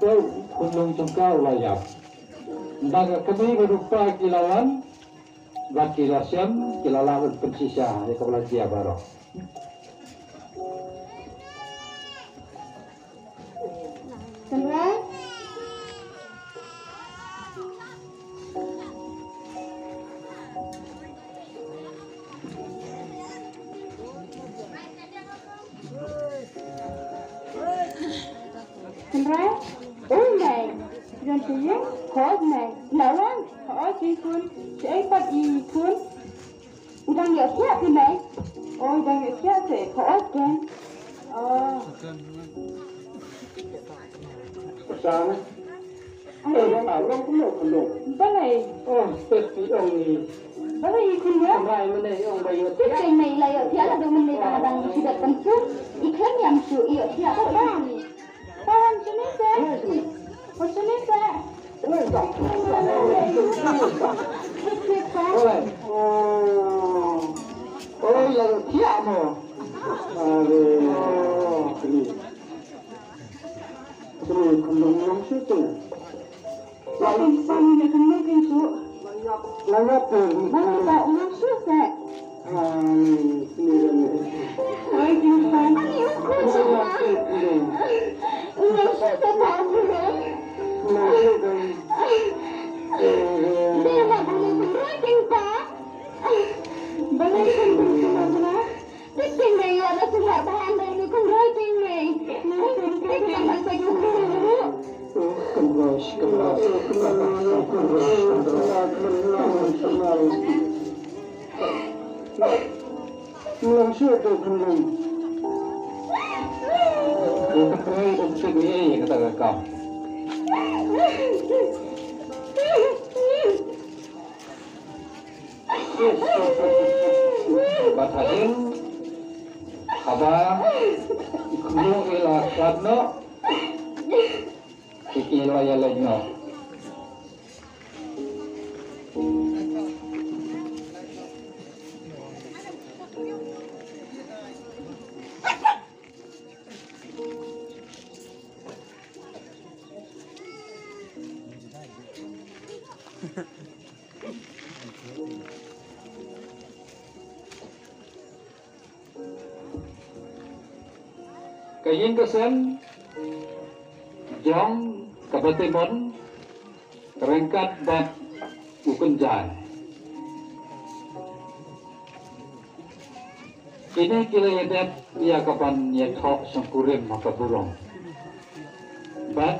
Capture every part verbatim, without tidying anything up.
Te u khunlung jong ka u la ïap. Ynda ka kmie bad u kpa ki la wan bad ki la shem, ki la lah ban pynshisha ïa kaba la jia baroh. Tynrai. Tynrai. Oi mei. Ïa ka ïing, hooid mei. La wan, hooid i khun. Shaei pat i khun? U dang ïohthiah te mei. Oh, u dang ïohthiah te. Hooid te. Oh. Sang. Ai, long, long, long, long. Balei? Oh, pet pi ong ni. Balei i khun ïa? Tynrai mynne i ong ba ïohthiah. Pet pi mei la ïohthiah la dang mynne ba dang shu dep pynsum. I khlem ïam shuh, i ïohthiah ba dang. Pawan sini se. Pawan sini se. Oi, oi, la ïohthiah mo. Are. Kri khunlung long shuh te. Sa kin pan ne khunlung kin shuh. La ïap te. Ba ta long shuh te. Ai, kri khunlung. Ai, kin pan. Ai, u khun shuh. Long shuh te ba u khun. Long shuh te. Dia ma bulu khun roi kin pa. Balei khun khun shuh ma bulu. Tieng mei ïa la sumar ba han dei ni kum roi tieng mei. Tieng mei sa ju. Mlang shuh tu khun. Ka roi um shuh ni ïa kata ka kam. Bad hadien haba i khunlung i la khlad noh, ki la ïaleit noh. Ka ïing ka sem jong ka Batimon ka ryngkat bad u Kynjai. Kine ki la ïadep ïa ka ban ïathoh shongkurim ha ka burom. Bad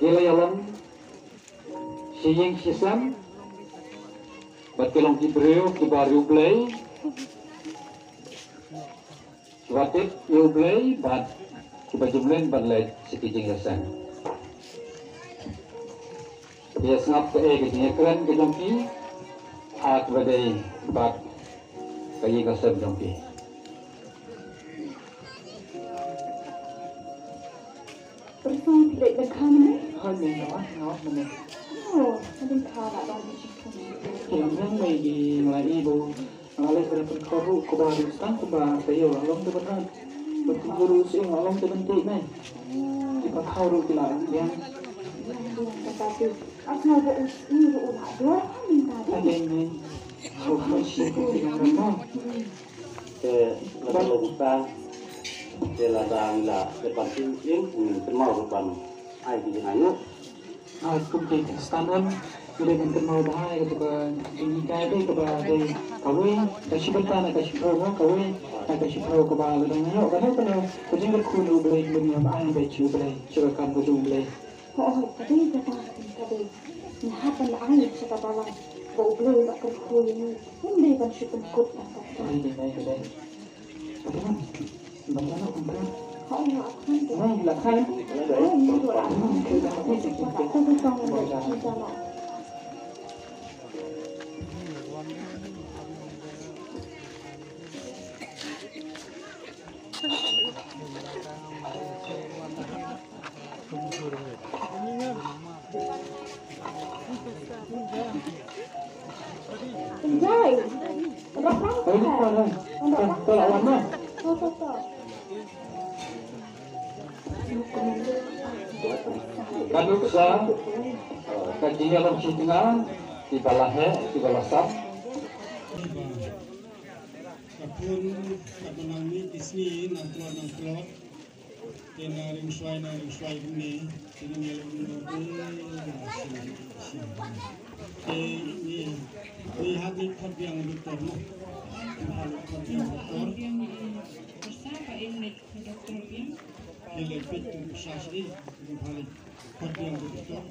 ki la ïalong shi ïing shi sem bad ki long ki briew kiba riewblei, kiba tip ïa U Blei bad kiba jumleng ban leit sha ki jingïaseng. Ïa sngap kaei ka jingïakren ka jong ki ha kaba dei bad ka ïing ka sem jong ki. Pyrshang phi leit lyngkha mynne? Hooid mei, nga wan, nga wan mynne. Oh, nga lyngkha la dang bishik. Ki lam yang mei, ki nga la i ba nga la leit ban pynkhor ruh kaba riewstad kumba taïew la long te ban rat. Bad kumba ruh sien la long te ban tih mei. Ki pathaw ruh ki la yang. Yang, yang kata tu. Asma ba u sien ruh u la dor ha mynta de. Ade mei. Ruh mei shi ki ki long rat mei. Te lada long kumta, te lada ngi la dep ban tip ïing, ngin kynmaw ruh ban ai ki jingaiñguh. Ai, kum ki Khristan ruh, ngi dei ban kynmaw bha ïa kata ka jinghikai dei kaba dei kawei ka shi bynta na ka shiphew, kawei na ka shiphew kaba lada ngi ïoh kano kano ka jingkyrkhu na U Blei, ngin ïoh ai beit sha U Blei, sha ka kam ka jong U Blei. Hooid, ka dei kata, ka dei. Ngi hap ban ai sha ka balang ba U Blei u la kyrkhu ïa ngi. Ym dei ban shu pynkut tang katto. Ka dei, ka dei, ka dei. Ka dei, ban ïa la khan. Hooid, la khan. Hooid, ngi ruh la khan. Ka dei, ka dei, ka dei. Enjoy. Enjoy. Enjoy. Enjoy. Ka nuksa, ka jingïalam shi tnga, kiba la heh, kiba la sah. Ka pun, ka pun nang mih ki sngi, nang tlot, nang tlot. Te na ring shuai, na ring shuai kumne. Te nang ïalam kumne. Te ni, ni hat ni khot biang doktor mo. Ni hat ni khot biang doktor. Ni le pit tu sas ni. Ni hat ni khot biang doktor.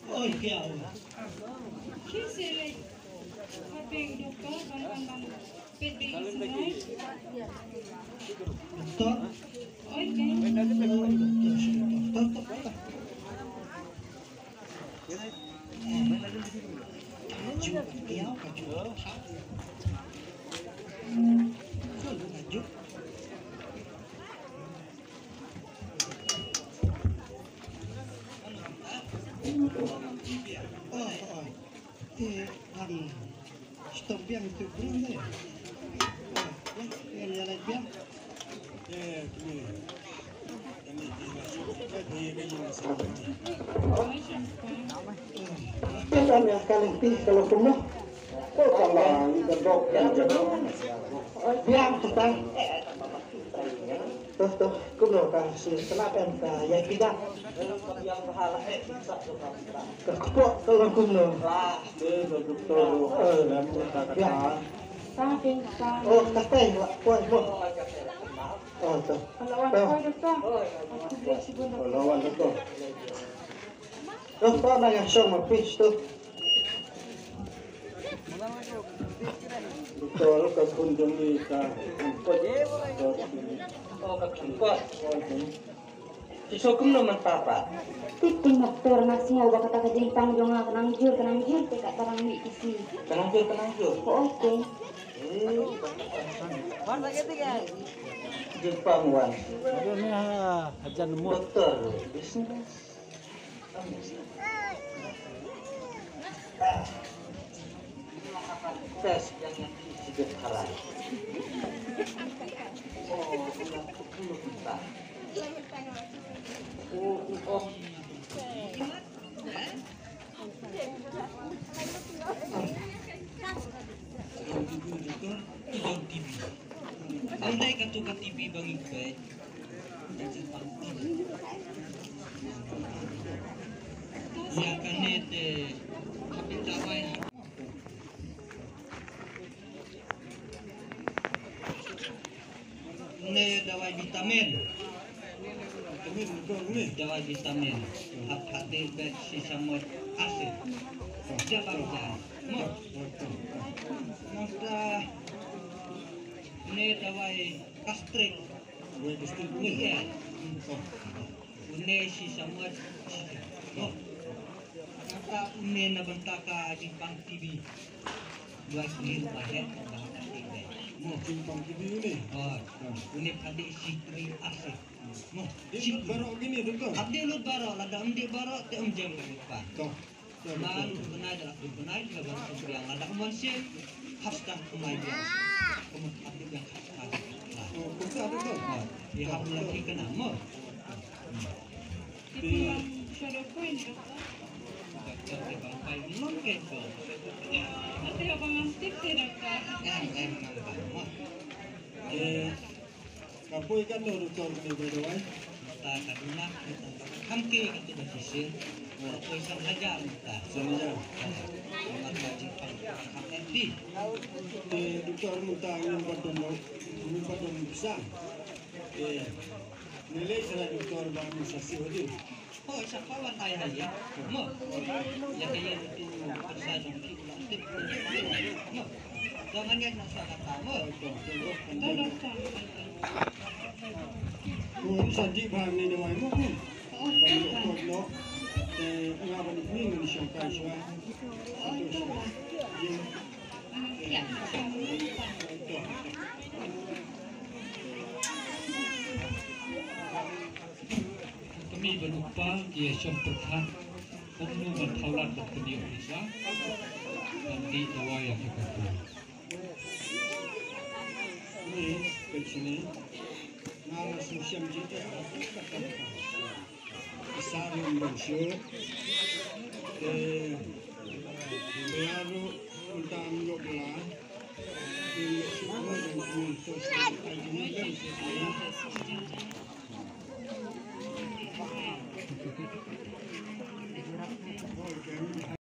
Oi, kya hua? Doktor? Oi, kya? Doktor, doktor, doktor. Biang tu tang. Tuh, tuh, kumno ka sngewtynnat em ka ïa ki dak. Ka kpoh ka long kumno. Eh, biang. Oh, ka tei la poi mo. Oh, tuh. Tuh. Tuh, tuh, na ïa shong ma pis tuh. Doktor, ka khun jong ngi ka khangkot. Doktor. Oh, ka khangkot. Ki shu kumno mynta pat? Te doktor, nga sngew ba kata ka jingpang jong nga ka nang jur, ka nang jur te ka nang mih ki sngi. Ka nang jur, ka nang jur. Hooid te. Eh. Jingpang wan. Aduh, ni ha, hajan mut. Doktor, business. Andai katu ka T V ba ngi peit. Ïa kane te, ha phi dawai ha. Ne dawai vitamin. Dawai vitamin. Hap hadien bad shi shamoit asid. Jabar jan. Mo. Nangta ne dawai gastric. Dawai gastric ne. Iya. Une shi shamoit. Mo. Nangta une na bynta ka jingpang T B. Dua kilo ba heh ba heh. Mo. Jingpang T B une. Oh. Une pha dei shi tri asid. Mo. Dei lut baroh kine, doktor? Hap dei lut baroh, lada ym dei baroh te ym jem ka jingpang. To. To, man doktor. Bnai da la bnai da la ban sum biang, lada ym wan shem hap stad kumai biang. Kumai hap dei biang hap stad. Oh, kumta, doktor. Oh, ïa hap la ki kena mo. Te doktor te bang pai nong ke ko. Te bang stick te doktor. Em, em, nang bang mo. Te Ka poi katno doktor kane, by the way? Ta ka duna, kam ke katu ba shisien. Ka poi san hajar ta. San hajar. Ka mat ka jingpang kam M D. Te doktor mynta ngim pat don, ngim pat don pisa. Te ne lei sa doktor ba ngin sa siew hadien. Hooid, sa ka wan ai ha ïing. Mo. Ïa ka ïing tu pyrsa jong ki u la tip. Mo. To ngan ïaid noh sa kata mo. To, to, to. Ko sa dih bha ne dawai mo. Ko no. Te nga ban ïa ngan shong kai shwa. Ïa. To. Kmie bad u kpa ki ïa shong pyrkhat kumno ban thaw lad bad kmie u pisa. Ban dih dawai ïa ki kpa. Sini. Nga la sngewshem jingeh. Sa rim ban shu. Te ba ruh mynta ym ïoh la. Te ïoh shu ko dan kum to shu ai jingeh lem shu.